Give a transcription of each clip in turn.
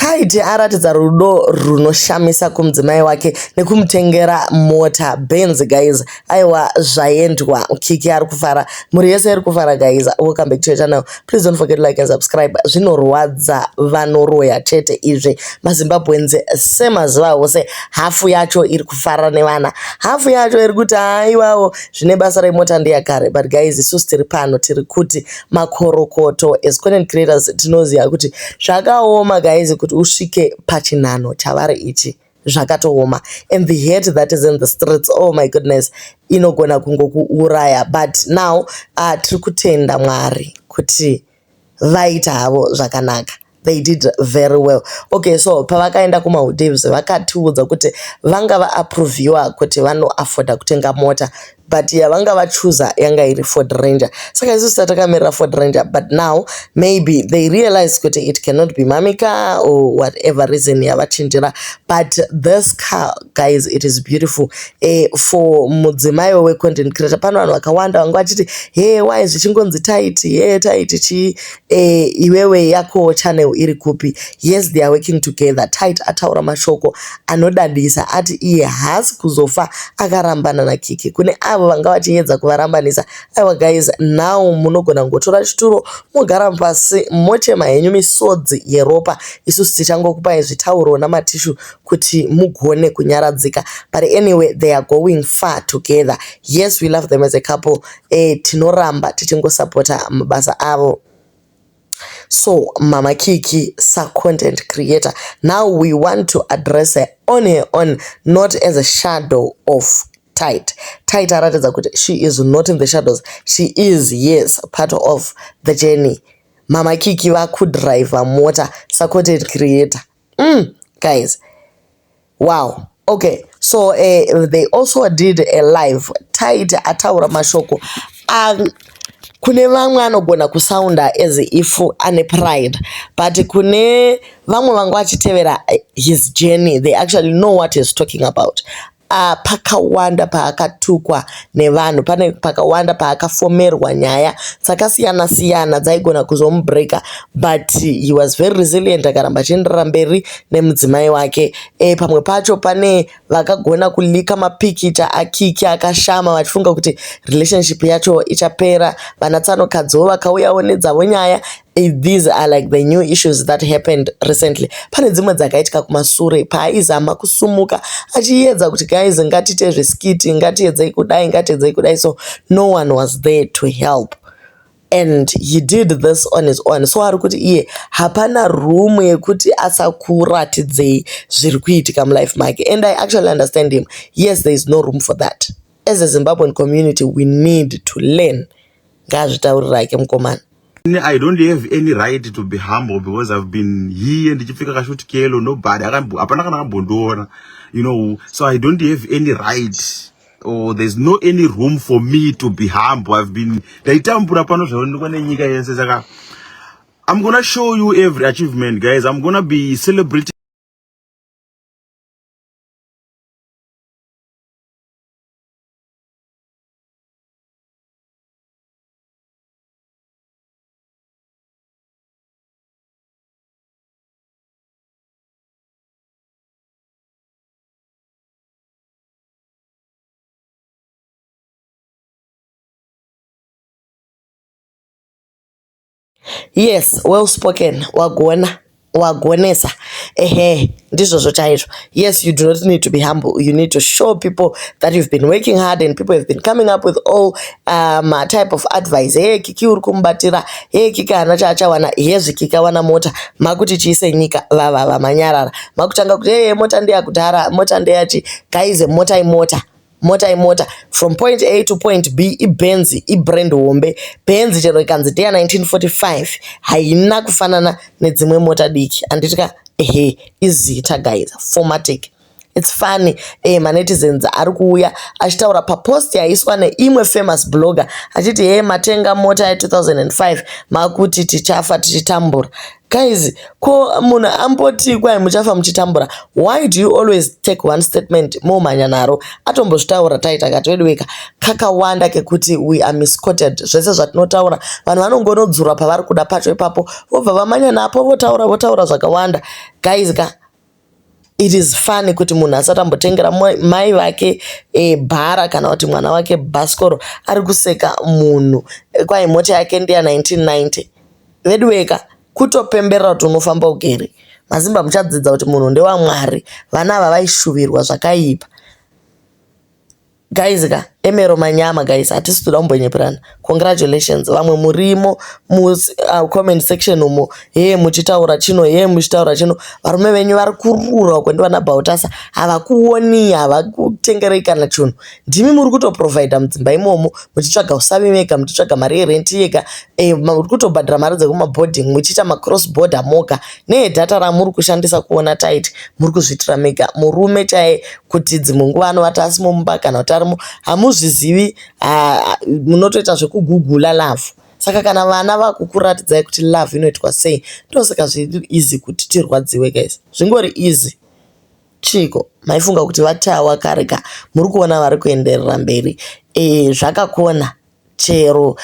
Tytie aratidza rudo runoshamisa kumudzimai wake nekumutengera mota Benz guys. Aiwa zvaendwa Kiki ari kufara. Mhuri yese iri kufara guys. Welcome back to your channel. Please don't forget to like and subscribe. Zvinorwadza vanoroya chete izvi. MaZimbabweans semazuva ose hafu yacho iri kufara nevana. Hafu yacho iri kuti haiwawo zvine basa remota ndeyakare. But guys isusu tiri pano tiri kuti makorokoto as content creators tinoziva kuti zvakaoma guys kuti usvike pachinhanho chavari ichi zvakatooma and the hate that is in the streets oh my goodness inogona kungokuuraya but now tiri kutenda Mwari kuti vaita havo zvakanaka they did very well. Okay, so pavakaenda kuMaldives vakatiudza kuti vanga vaapproviwa kuti vanoafforda kutenga mota but yavanga vachuza yanga iri Ford Ranger. Saka isusu tatakamirira Ford Ranger, but now maybe they realized kuti it cannot be mommy car or whatever reason yavachinjira. But this car guys, it is beautiful. For mudzimai wecontent creator, pano vanhu vakawanda vanga vachiti hey, why zvichingonzi Tytie, hey Tytie chii, iwewe yako channel iri kupi? Yes, they are working together. Tytie ataura mashoko anodadisa ati iye haasi kuzofa akarambana naKiki. Kune avo vanga vachiedza kuvarambanisa, aiwa guys, now munogona kungotora chituro mogara pasi mochema henyu misodzi yeropa, isusu tichangokupai zvitauro namatishu kuti mugone kunyaradzika. But anyway, they are going far together. Yes, we love them as a couple. Tinoramba tichingosapota mabasa avo. So Mama Kiki sa content creator, now we want to address her on her own, not as a shadow of Tytie. Tytie aratidza kuti she is not in the shadows. She is, yes, part of the journey. Mama Kiki vakudriver mota sa content creator. Guys, wow. Okay, so they also did a live. Tytie ataura mashoko kune vamwe anogona kusounda as if ane pride, but kune vamwe vanga vachitevera his journey, they actually know what he's talking about. Pakawanda paakatukwa nevanhu, pane pakawanda paakafomerwa nyaya dzakasiyana siyana dzaigona kuzomubreaka, but he was very resilient, akaramba achienderera mberi nemudzimai wake. Pamwe pacho pane vakagona kuleaka mapikicha aKiki akashama vachifunga kuti relationship yacho ichapera. Vanatsanokadzowo vakauyawo nedzavo nyaya. These are like the new issues that happened recently. Pane dzimwe dzakaitika kumasure paaizama kusumuka achiedza kuti guys, ngatiite zveskiti, ngatiedzei kudai, ngatiedzei kudai. So no one was there to help and he did this on his own. So ari kuti iye hapana room yekuti asakuratidzei zviri kuitika mulife make, and I actually understand him. Yes, there is no room for that. As a Zimbabwean community, we need to learn. Ngaazvitaurira ake mukomana. I don't have any right to be humble because I've been here ndichipfeka kashort kelo, nobody hapana kana akambondiona, so I don't have any right or there's no any room for me to be humble. I've been ndaitambura pano zvaonekwa nenyika yese, saka I'm gonna show you every achievement, guys. I'm gonna be celebrating. Yes, well spoken. Wagona, wagonesa. Ehe, ndizvozvo chaizvo. Yes, you do not need to be humble. You need to show people that you've been working hard, and people have been coming up with all type of advice. Hey, Kiki uri kumubatira, hey, Kiki haana chaachawana, hezvi Kiki awana mota, makuti chiise nyika vava vamanyarara, makutanga kuti hey, mota ndeyakudhara, mota ndeyachi. Guys, mota imota, mota imota. From point A to point B iBenz, ibrand hombe. Benz chero ikanzi ndeya 1945 haina kufanana nedzimwe mota diki, handiti ka? Ehe, izita guys, 4Matic. It's funny, manetizens ari kuuya achitaura papost yaiswa neimwe famous blogger achiti he, matenga mota ya2005 makuti tichafa tichitambura. Guys, ko munhu amboti kwai muchafa muchitambura. Why do you always take one statement momhanya naro? Atombozvitaura Taita akati weduweka kakawanda kekuti we are misquoted. Zvese zvatinotaura vanhu vanongonodzura pavari kuda pacho ipapo vobva vamanya napo votaura votaura zvakawanda. Guys ka, it is funny kuti munhu asati ambotengera mai vake bhara kana kuti mwana wake bhasikoro ari kuseka munhu kwai mota yake ndeya 1990. Veduweka, kutopemberera kuti unofamba ugere. Mazimba muchadzidza kuti munhu ndewamwari. Vana ava vaishuvirwa zvakaipa. Guys ka, emero manyama guys, hatisi toda kumbonyeperana. Congratulations vamwe murimo mucomment section umo, hee muchitaura chino, hee muchitaura chino. Varume venyu vari kurura uko ndivana Bhautasa, havakuoni, havakutengerei kana chinhu. Ndimi muri kutoprovhaidha mudzimba imomo, muchitsvaga usavi mega, muchitsvaga mari yerenti yega, muri kutobhadhara mari dzekumabhodhingi, muchiita macross border moga, nehedhata ramuri kushandisa kuona Taiti muri kuzviitira mega. Murume chaiye kuti dzimwe nguva anovata asimo mumba kana kuti arimo, hamuzvizivi, munotoita zvekugugula love. Saka kana vana vakukuratidzai kuti love inoitwa sei, ndosaka zviri easy kuti tirwadziwe guys. Zvingori easy. Chiko maifunga kuti vatawa kare ka, muri kuona vari kuenderera mberi. Zvakakona chero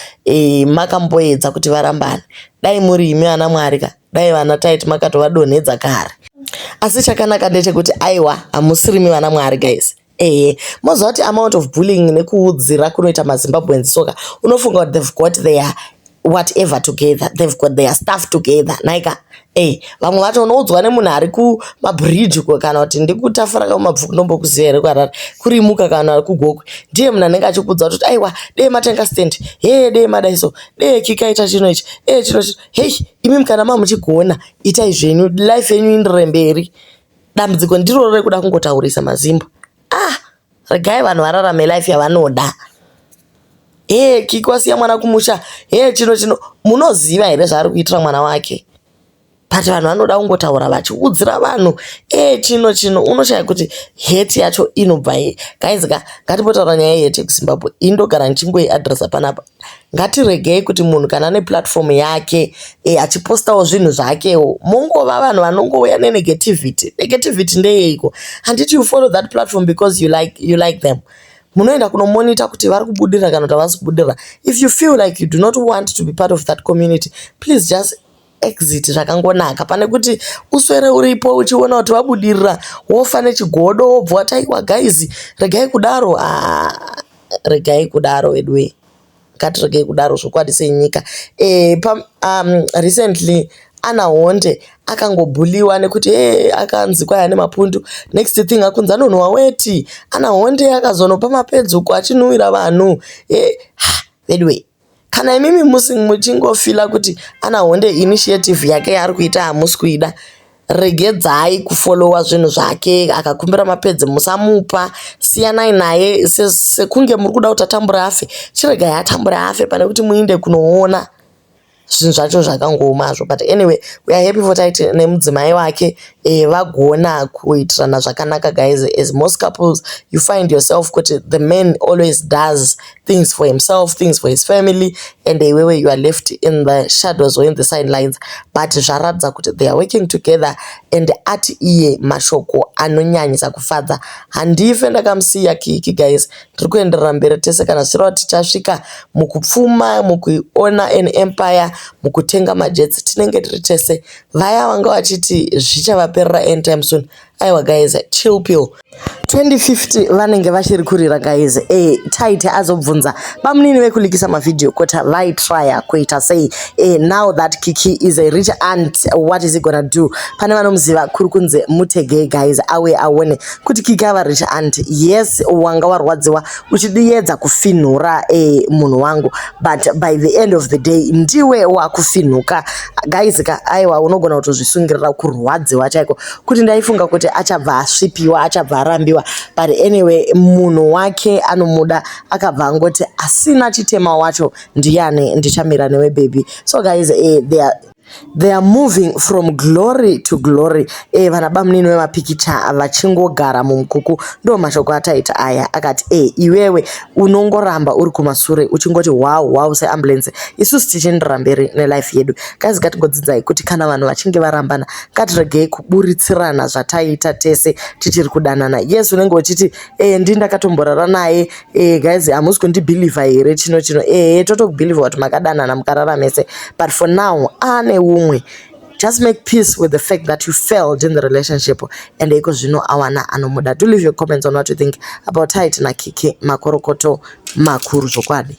makamboedza kuti varambane. Dai muri imi ana Mwari ka, dai vana Taiti makatovadonhedza kare. Asi chakanaka ndechekuti aiwa, hamusirimi vana Mwari guys. Ehe, moziva kuti amount of bullying nekuudzira kunoita maZimbabweans soka, unofunga kuti they've got their whatever together, they've got their stuff together. Naika, vamwe vacho unoudzwa nemunhu ari kumabridge uko kana kuti ndikutafura kamabvuku ndombokuziva here kuHarare kurimuka kana kuGokwe, ndiye munhu anenge achikuudza kuti aiwa dee matenga stand, hee dee madai so, dee kikaita chino ichi, ee chino chino. Hei, imi kana mamuchigona itai zvenyu, life yenyu indire mberi. Dambudziko ndiroro rekuda kungotaurisa mazimba. Ah, regai vanhu vararame life yavanoda. Hee Kiki wasiya mwana kumusha, hee chino chino, munoziva here zvaari kuitira mwana wake? But vanhu vanoda kungotaura vachiudzira vanhu ee chino chino, unoshaya kuti hate yacho inobva ye. Guys ka, ngatimbotaura nyaya yehate yekuZimbabwe. Ini ndogara ndichingoi-addressa panapa. Ngatiregei kuti munhu kana ane platform yake achipostawo zvinhu zvakewo, mongova vanhu vanongouya nenegativity. Negativity ndeyeiko? Handiti you follow that platform because you like them. Munoenda kunomonita kuti vari kubudirira kana kuti havasi kubudirira. If you feel like you do not want to be part of that community, please just exit zvakangonaka, pane kuti uswere uripo uchiona kuti vabudirira wofa nechigodo wobva wati aiwa guys regai kudaro. Ah, regai kudaro veduwe, ngatiregei kudaro zvokwadi senyika. Recently Ana Honde akangobhuliwa nekuti e akanzi kwai ane mapundu, next thing akunzi anonhuhwa weti. Ana Honde akazonopa mapedzi uko achinhuhwira vanhu. Veduwe, kana imimi muchingofila kuti Ana Honde initiative yake yaari kuita hamusi kuida, regedzai kufollowa zvinhu zvake. Akakumbira mapedzi musamupa, siyanai naye. Sekunge muri kuda kuti atambure afe, chiregai atambure afe pane kuti muinde kunoona zvinhu zvacho zvakangooma hazvo. But anyway, we are happy for Taiti nemudzimai wake. Vagona kuitirana zvakanaka guys. As most couples, you find yourself kuti the man always does things for himself, things for his family, and iwewe you are left in the shadows or in the sidelines. But zvaratidza kuti they are working together, and ati iye mashoko anonyanyisa kufadza, "Handife ndakamusiya Kiki guys, tiri kuenderera mberi tese kana zvichireva kuti tichasvika mukupfuma, mukuona an empire, mukutenga majets, tinenge tiri tese." Vaya vanga vachiti zvichavaperera anytime soon, aiwa guys, chill pill. 2050 vanenge vachiri kurira guys. Taiti azobvunza bamunini vekulikisa mavhidhiyo kuti vaitrya kuita sei. Now that Kiki is a rich aunt, what is he gonna do? Pane vanomuziva kuri kunze, mutegei guys, auye aone kuti Kiki ava rich aunt. Yes, wanga warwadziwa uchidiedza kufinhura munhu wangu, but by the end of the day ndiwe wakufinhuka guys ka. Aiwa, unogona kutozvisungirira kurwadziwa chaiko kuti ndaifunga kuti achabva asvipiwa, achabva arambiwa, but anyway munhu wake anomuda, akabva angoti asina chitema wacho ndiani, ndichamira newe baby. So guys, they are They are moving from glory to glory. E, vana bamunini vemapikicha vachingogara mumukuku. Ndo mashoko ataita aya. Akati e, iwewe unongoramba uri kumasure uchingoti wow wow seambulance, isusu tichienderera mberi nelife yedu. Guys, ngatingodzidzai kuti kana vanhu vachinge varambana, ngatiregei kuburitsirana zvataita tese tichiri kudanana. Yes, unenge uchiti e, ndi ndakatomborara naye. E, guys, hamusi kundibhilivha here? Chino chino ehe, totokubhilivha kuti makadanana mukarara mese, but for now ane umwe. Just make peace with the fact that you failed in the relationship and iko zvino awana anomuda. Do leave your comments on what you think about Tytie naKiki. Makorokoto makuru zvokwadi.